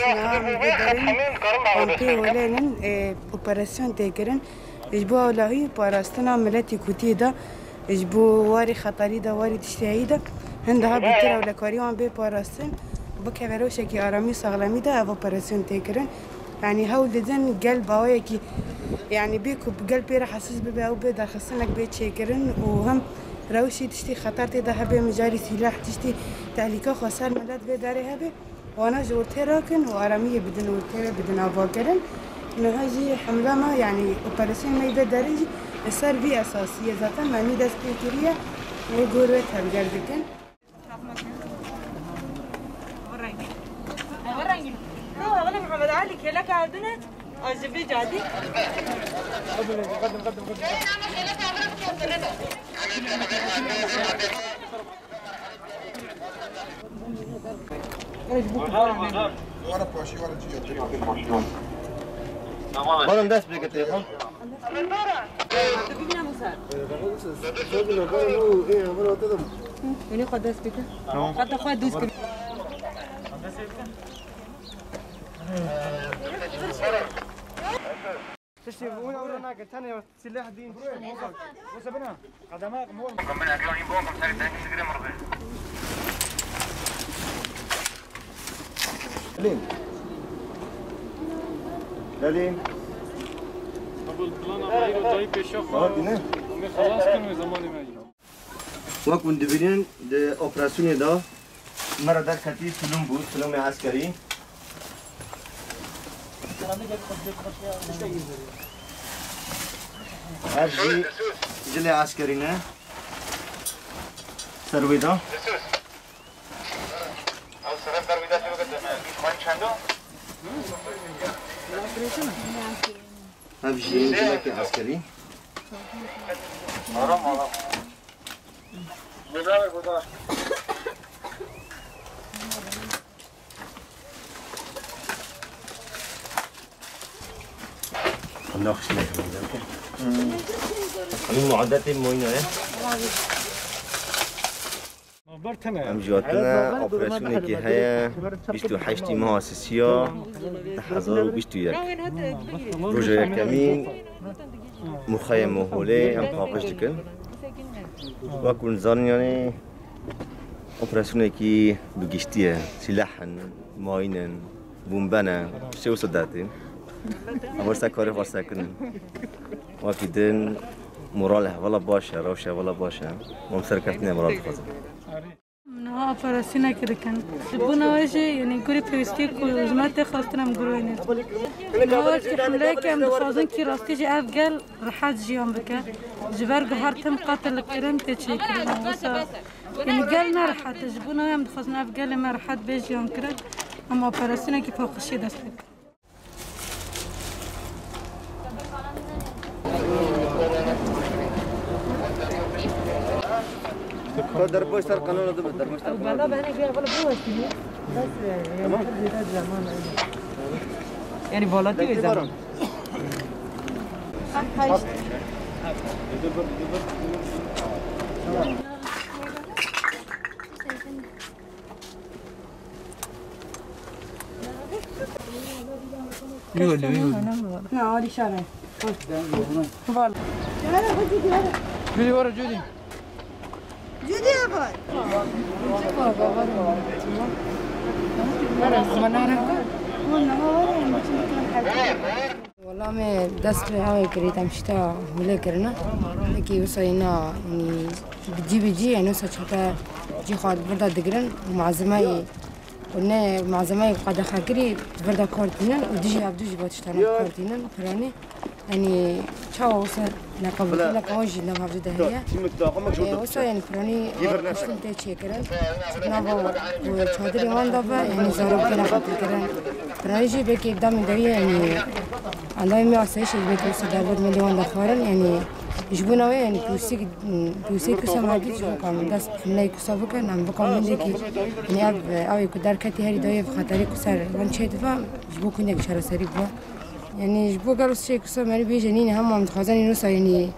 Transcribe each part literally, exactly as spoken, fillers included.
Niha em li vê derê ne, em pê holê ne, e, operasyon tê kirin. Ji bo ewlehî parastina miletî ku tê de, ji bo warê xeterî de, warê tiştê heyî de, hin daha bêtir ewlekarî wan bê parastin, bikeve rewşekî aramî û saxlemî de ev operasyon tê kirin. Yanî hewl didin gel bi awayekî, yanî bê ku gel pê re hesiz bibe, ew bê derxistinek bê çêkirin û hem rewşî tiştî xeter tê de hebe, mijarî sîleh, tiştî tehlîka xweser milet vê derê hebe. Wana ji ortê rakin û aramiyê bidin ortê ve, bidin avakirin. Niha jî hemla me, yanî operasyonê me yê vê derê jî li ser vî esasî ye. Zaten me nî dest pê kiriye, wê gor ve tevger dikin. Hevalê Mihemed Elî kêleka evdine, a ji vê cadî. Balım dest bir getir. Tamam. Hatta xwe dûz kir. Tiştê wî ew re nake, tenê sileh dîn. Wisa bina. Kademe mor. Kombine ekran in bon, komiser, sen kim sigire mor be. Lelîn. Lelîn. Abul plan amayî ro dayî pêşa xwe. Saet ne? Em ê xelas kin wê zemanê me yî. Wek hûn dibînin, di operasyonê de me re derketî tulûm bû, tulûmê eskerî. Ev jî cilê eskerî ne. Ser wê de. Ev jî cilekê eskerî. Naxişine Emin muadetê moyna ye. Em jî hatine operasyonekê heye, bîst û heştê meha sisiya du hezar û bîst û yek. Roja yekemîn, Muxeyê Moholê em paqij dikin. Wek hûn zanin, yanî operasyonekî bi giştî ye. Sîleh in, mayîn in, bombe ne, tiştê wisa dertîn. Em wisa karê xwe sekinin. Wekî din moral hevala baş e, rewş hevala baş e. Em serkeftinê miral dixwazin. Niha operasyonekê dikin. Ji bona wê jî, yanî gurî pêwîstî ku ji me tê xwestin em gurê wê nêdin. Niha wekî hemleyekê em dixwazin kî rastî jî ev gel rehet jiyan bike. Ji ber ku her tim qetil kirin tê çêkirin. Wisa, yanî gel ne rehet e. Ji bona wê em dixwazin ev gelê me rehet bê jiyan kirin. Em operasyonekî paqijiyê dest pê bikin. Derboş ser kanala dibe, derboş ser kanala dibe. Bela beni gel, bela bu vakti. Bes, e, tamam. Yani volati ve zaman. Yole, yole. Na, alî şare. Val. Cudi were, Cudi. Cudi yapar. Wala me dest bi ew kirî, em şita hûlê kirine. Wekî wisa yîna, yanî bi cî bi cî, yanî wisa çete cî xwe di vir de digirin û malzemeyê, û ne malzemeyê qedexe kirî di vir de kar tînin û dijî hevdu jî va tiştana kar tînin, piranî. Yanî çawa wisa neqebûlkirina wan jî nav hevdu de heye. Ê, wisa yanî piranî kuştin tê çêkirin. Nava çadirê wan de ve, yanî zarokên xetirkirin. Piranî jî belkî damê dawî, yanî endamê me asayîşê jî belkî wisa derbet me lê wan de xwarin, yanî ji bona wê, yanî pîwsî, pîwsî kusa me dît ji bo ka min dest hemleyê kusa bikin, em bika min dikî, yanî ev, ew ê ku derketî herî dawî ev xeterî ku ser wan çêdibe, ji bo ku hinek çareserî bibe. Yanî ji bo gelo tiştê kusa merî bêje nîne, hema em dixwazin yanî wisa, yanî,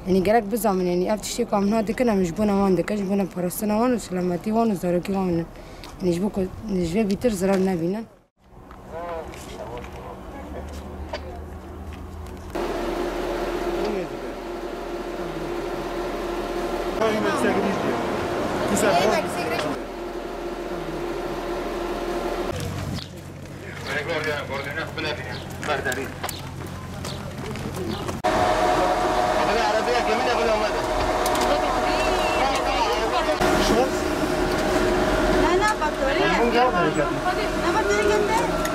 yanî gerek bizanin, yanî ev tiştê ku em niha dikin, em ji bona wan dikin, ji bona parastina wan û selametî wan û zarokî wan in. Yanî ji bo ku ji vê bîtir zirar nebînin. Kisa. لا، لا، بطارية. لا، بطارية جنبه.